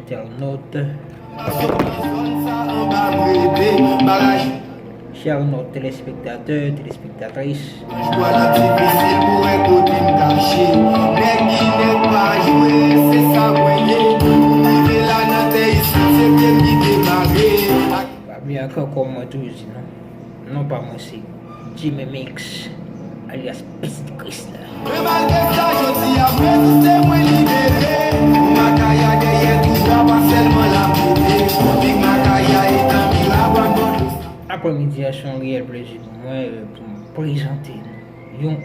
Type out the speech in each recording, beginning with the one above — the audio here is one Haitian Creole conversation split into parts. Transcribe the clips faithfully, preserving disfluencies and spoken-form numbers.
Entènot, entènot, telespektatè, telespektatris. Pa bliye ankò, kòm mwen toujou di nou, non pa mwen se Jimmy Mix, alyas Pitit Kris la. Mwen malgre sa, jodi a mwen tou se mwen libere. Pou makaya dèyè tou dwa pa sèlman la pete. Big makaya etan mi la bwa bòt. Aprèmidi a se yon reyèl plezi pou mwen, euh, pou m prezante nou yon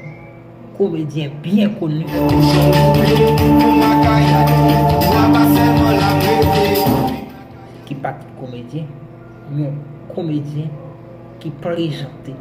komedyen byen koni. Pou makaya dèyè tou dwa pa sèlman la pete. Ki pa t komedyen, yon komedyen ki prezante.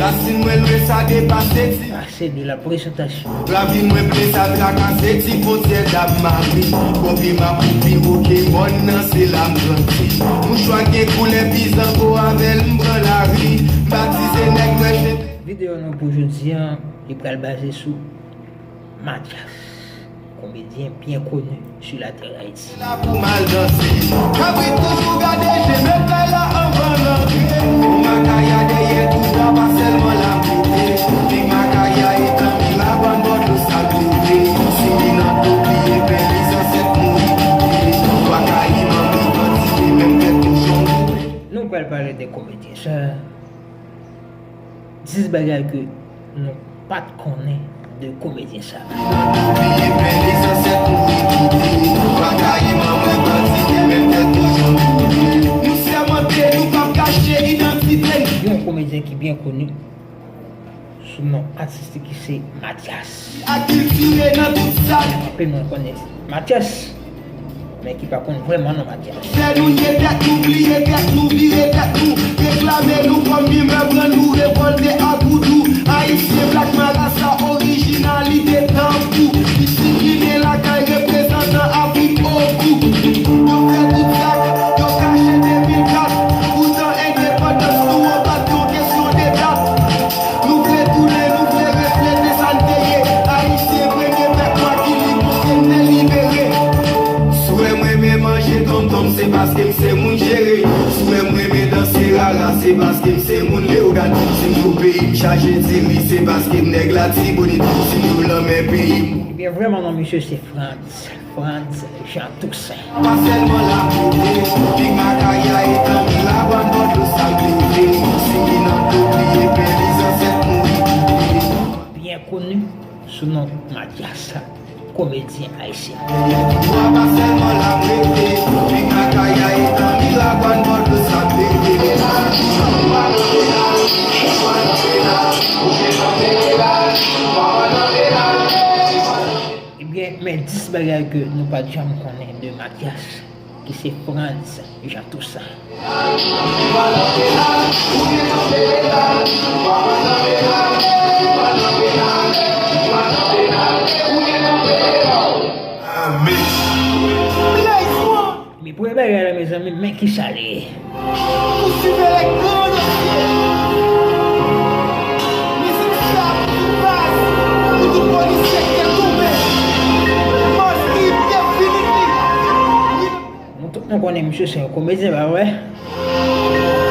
Rasin mwen lwen sa depase ti. Ase de la presantasyon. Lavi mwen plen sa trakase ti fwontyè Dam Mari. Kopi m ap koupi Pokemon nan se la m grandi. Mouchwa gen koulè pizango avè l m pran lari. M batize nèg mwen jete. Videyo nou pou jodi a, li pral baze sou Mathias, komedyen byen koni sou latè Ayiti. La pou m al danse. Kabrit toujou gade je mèt kay la anvan l antre. Pou makaya dèyè tou dwa pa sèlman la pete. Big makaya etan mi la bwa bòt lo sa pete. Si li nan do bliye pè li zansèt mouri kite. Bwa kayiman revandike menm tèt kochon. Nou pral pale de komedyen sa. Dis bagay ke nou pa t konnen de komedyen sa. Yon komedyen ki byen koni sou non atistik ki se Mathias. Akiltire nan tout sa. Anpil moun konnen Mathias, men ki pa konn vrèman non Mathias. Fè nou nye tèt nou, bliye tèt nou, vire tèt nou, reklame nou kòm imèb, rann nou revòlte ak voudou. Ayisyen blak marasa, orijinalite tankou disiplinen lakay, reprezantan Afrik okou. Yo fè tout sa, yo kache de mil kat, poutan endepandans nou an pa t yon kesyon de dat. Nou vle tounen, nou vle reflete sa n te ye. Ayisyen premye pèp nwa ki lib pou ke n te libere. Si w wè m renmen manje tonmtonm, se paske m se moun jere. Si w wè m renmen danse rara, se paske m se moun Leyogàn. Si m sou peyi m chaje diri, se paske m nèg Latibonit. Si m sou lanmè peyi m. Ebyen, vrèman non misye se Frantz. Frantz Jean Toussaint. Pa sèlman la pete, Big makaya etan mi la bwa bòt lo sa pete. Si li nan do bliye pè li zansèt mouri kite. Byen koni sou non Mathias, komedyen ayisyen. Dwa pa sèlman la pete, Big makaya etan mi la bwa bòt lo sa pete. Ebyen, men dis bagay ke nou pa t janm konnen de Mathias, ki se Frantz Jean Toussaint. Men premye bagay la, mezanmi, men kisa l ye. Pou sivele gran dosye. Mizik sa pou tout baz, pou tout polisye ki te tonbe. Baz ki te fini. Nou tout nou konnen misye se yon komedyen, pa vre?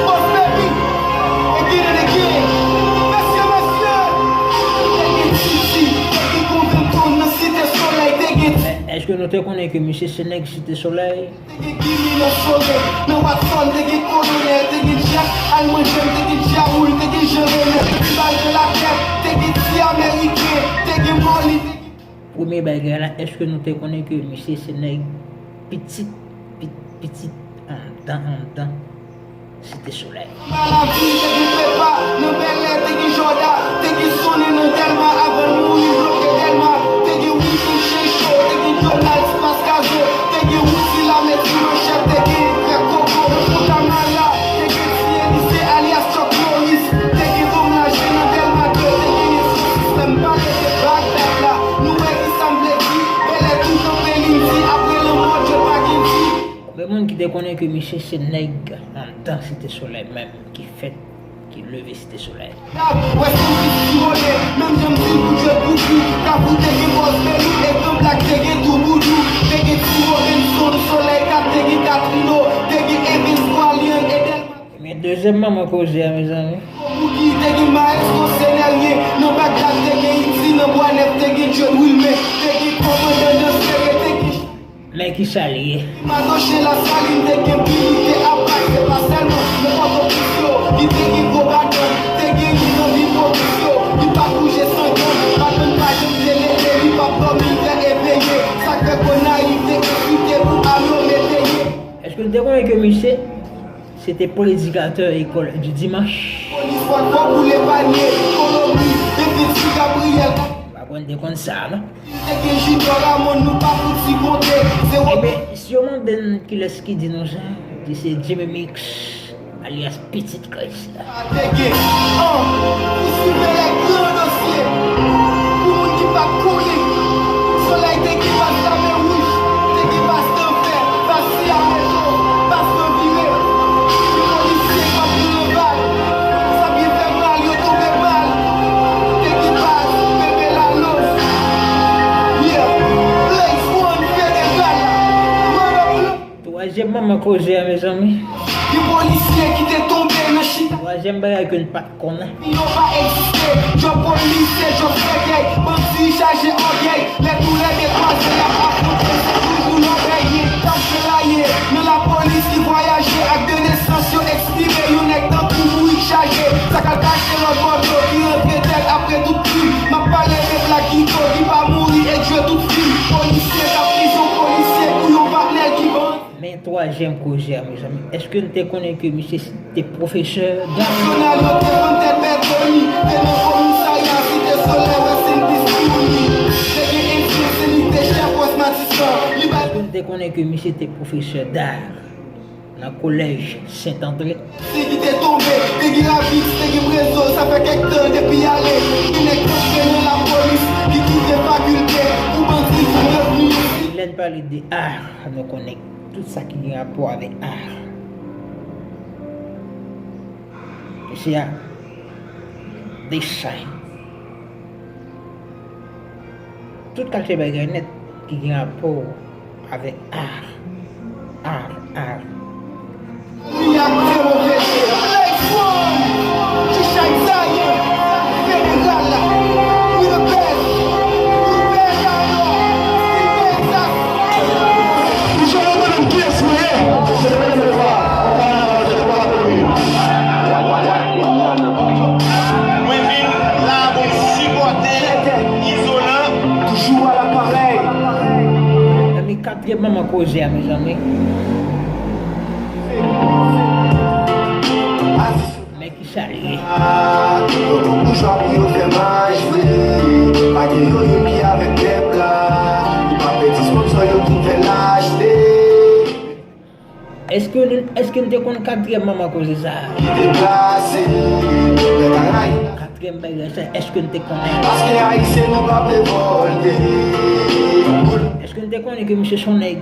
Boss Baby, again and again. Mesye, mesye, te gen Titi, te gen Konventon nan Site Solèy, te gen. Èske nou te konnen ke misye se nèg Site Solèy? Te gen Gimi nan Sore, nan Watson, te gen Kolonèl, te gen Jack, Almanjèn, te gen Djawoul, te gen Jan Renè, te gen Bal de la Tèt, te gen Ti Ameriken, te gen Moli, te gen. Premye bagay la, èske nou te konnen ke misye se nèg pitit, pit-, pitit anndan, anndan Site Solèy? Nan lavil, te gen Pepa, nan Bèlè, te gen Jòda, te gen Sonnen nan Dèlma, avan l mouri, bloke Dèlma, te gen Wilson Chencho, te gen Donald Spaskazo, te gen Wousi Lamèt sou manchèt, te gen Grèk Koko, nan Fontamara, te gen Ti Elise alyas Chuck Norris, te gen Dom Laje nan Dèlma de, te gen Yesus Sistèm, pale de bag dat la, nou wè ki sa m vle di, Bèlè tou kanpe li di, apre lanmò Djòl pa gen di. Konbyen moun ki te konnen ke misye se nèg anndan Site Solèy menm ki fèt Ki leve Site Solèy. Wè son vit sirole, menm jan m di l pou djwèt boudou. Kafou te gen Bòs Belou e Gran Blak te gen Touboudou. Te gen Ti Wobenson, Solèy Kat, te gen Katrino, te gen Evens Gwalyann e Dèlma. Men dezyèm manman koze a, mezanmi. Bouki, te gen Maestro Senelyen, nan Bagdad te gen Iti, nan Bwa Nèf te gen Djod Wilmen, te gen Kòmandan Dansere, te gen Men ki sa l ye? Madoche Lasalin te gen Pili, te Apak, se pa sèlman nan Pòtoprens yo ki te gen gwo badann, te gen li nan vil Pòtoprens yo ki pa t bouje san gang, badann pa janm te leve, li p ap dòmi, fè eveye, sa k fè Gonayiv te ensulte pou ame w mete ye. Èske nou te konnen ke misye se te predikatè ekòl di dimanch? Polis fò fò boule panye, Kolonbi, Definsi, Gabriyèl. Pa konn te konn sa, non? Te gen Junior Ramon, nou pa fouti konte. Zewo. Ebyen, si yo mande n kilès ki di nou sa, di se Jimmy Mix, alyas Pitit Kris la. Te gen, an, pou siveye gran dosye. Pou moun ki pa t konnen, Solèy te gen baz Lame Wouj, te gen baz Danfè, baz Siyameto, baz Nan Vire. Polisye k ap pran bal, sa byen fè mal, yo tonbe mal. Te gen baz Bebe Lalos. Yeah, Blaze One, Federal, Run Up. Twazyèm manman koze a, mezanmi. Gen polisye ki te tonbe nan chita. Twazyèm bagay ke n pa t konnen. Yo pa egziste. Djòb polis se djòb sègèy. Bandi chaje ògèy. Lè tou lè de kwaze y ap afwonte, se toujou lòbèy. T ap felaye nan lapolis ki vwayaje ak de nesans yo ekspire. Yon nèg tankou Mourik chaje. Sa k al kache lòt bò dlo ki rantre tèt apre tout krim. M ap pale de Black Guito ki pa mouri e jwe tout fim. Polisye k ap prizon, polisye pou yon patnè ki bandi. Men twazyèm koze a, mezanmi. Èske n te konnen ke misye te pwofesè dan Nasyonal yo te vann tèt Bètoni, te nan komisarya Site Solèy, wè Sendis Kouni. Te gen Endyen Senik, te chèf Wès Matisan, li bay. Èske n te konnen ke misye te pwofesè dar nan kolèj Sent Andre? Se ki te tonbe, te gen Ravix, te gen Prezo, sa fè kèk tan depi ale. Gen nèg k antre nan lapolis, ki kite fakilte, pou bandi vin revni. Lè n pale de ar, nou konnen tout sa ki gen rapò avèk ar. Mesye a, design. Tout kalite bagay nèt ki gen rapò avèk ar. Ar, ar. Li ak Tewo Vete, Black Swan, Trishay Zion, Federal, we the best, we the best out here, we the best out. Ou jwenn mwen menm kiyès mwen ye? Se mwen menm le wa, on pa nan la tèt, on pa la komin. Mwen vin la pou m sipòte Izolan. Toujou a laparèy. Mezanmi, katriyèm manman koze a, mezanmi. Men ki sa l ye? Boujwa pou yo fè maj vre. Pa gen yo youn ki avèk pèp la. Li pa pèdi sponsò yo tout fè l achte. Èske nou, èske n te konn katriyèm manman koze sa a? Ki deplase, lè Karayib. Katriyèm bagay sa, èske n te konnen? Paske Ayisyen nou pa vle vòlte. Èske n te konnen ke misye se yon nèg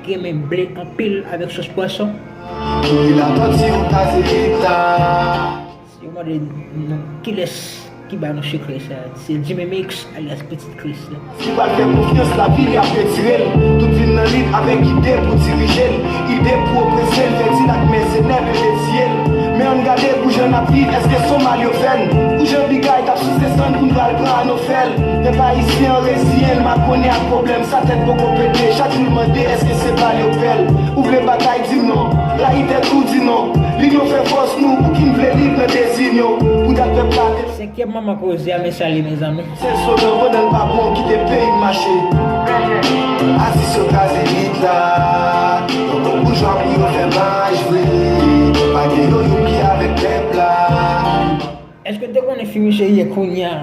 ki renmen ble anpil avèk sòs pwason? Ki latòti ou kaze leta. Si yo mande nou kilès ki ba nou sekrè sa, se Jimmy Mix alyas Pitit Kris la. Ki pral fè konfyans lavi, li ap retire l. Tout vin nan lit avèk ide pou dirije l. Ide pou oprese l, fè di l ak mèsenè vle detiye l. Men ann gade pou jan n ap viv, èske s on mal yo fè n? Pou jan bigay t ap sou desann pou n pral pran Anofèl. Pèp ayisyen an reziyen l, makonnen ak pwoblèm sa, tèt poko pete. Chak jou l mande èske se bal yo pè l. Ou vle batay, di m non. Rayi tèt ou, di non. Linyon fè fòs nou, pou ki n vle lib nan dezinyon. Pou dat pèp la te. Senkyèm manman koze a, men sa li, mezanmi. Sèl slogan pandan l pa bon, kite peyi m mache. Atis yo kraze lit la. Tankou boujwa pou yo fè maj vre. Pa gen yo youn ki avèk pèp la. Èske n te konnen fi misye ye kounye a,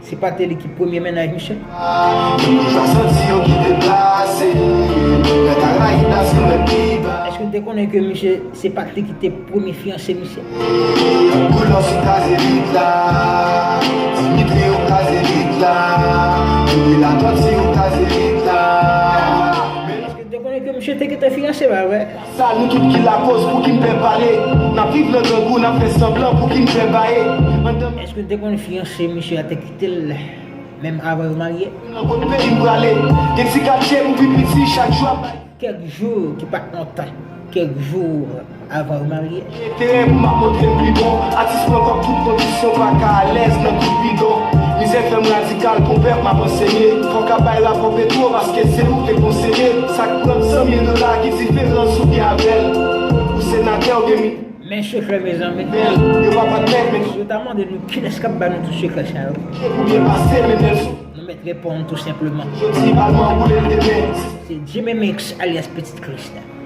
se pa te li ki premye mennaj misye? Moun toujou santi yo ki deplase. Lè Karayib la se mèt pi ba. Èske n te konnen ke misye se pa te li ki te premye fiyanse misye? Boulòs ou kraze lit la. Dimitri ou kraze lit la. Youri Latòti ou kraze lit la. Èske n te konnen ke misye te gentan fiyanse, pa vre? Sa nou tout ki lakoz pou ki n pè pale. N ap viv nan grangou, n ap fè sanblan pou ki n fè baye. Anndan Èske w te konn fiyanse misye a te kite l menm avan yo marye? Nan kot peyi m prale, gen ti katye pou pi piti chak jou ap bay. Kèk jou ki pa t lontan, kèk jou avan yo marye. Enterè pou m ap montre m pi bon. Atis pran kòb tout kondisyon, pa ka alèz nan tout bidon. Mizè fè m radikal, konpè m ap anseye. Fò w ka bay rapò petwo paske se ou k te konseye. Sa k pran san mil dola ki diferans ou gen avè l. Ou senatè ou gen mi- Men sekrè, mezanmi. Bèl, yo pa pa t mèt, men Si yo ta mande nou kilès k ap ba nou tout sekrè sa yo, Kèk ou byen pase, men Nelson. Nou mèt reponn tou senpleman. Jodi, palman boule l demen. Se Jimmy Mix alyas Pitit Kris la.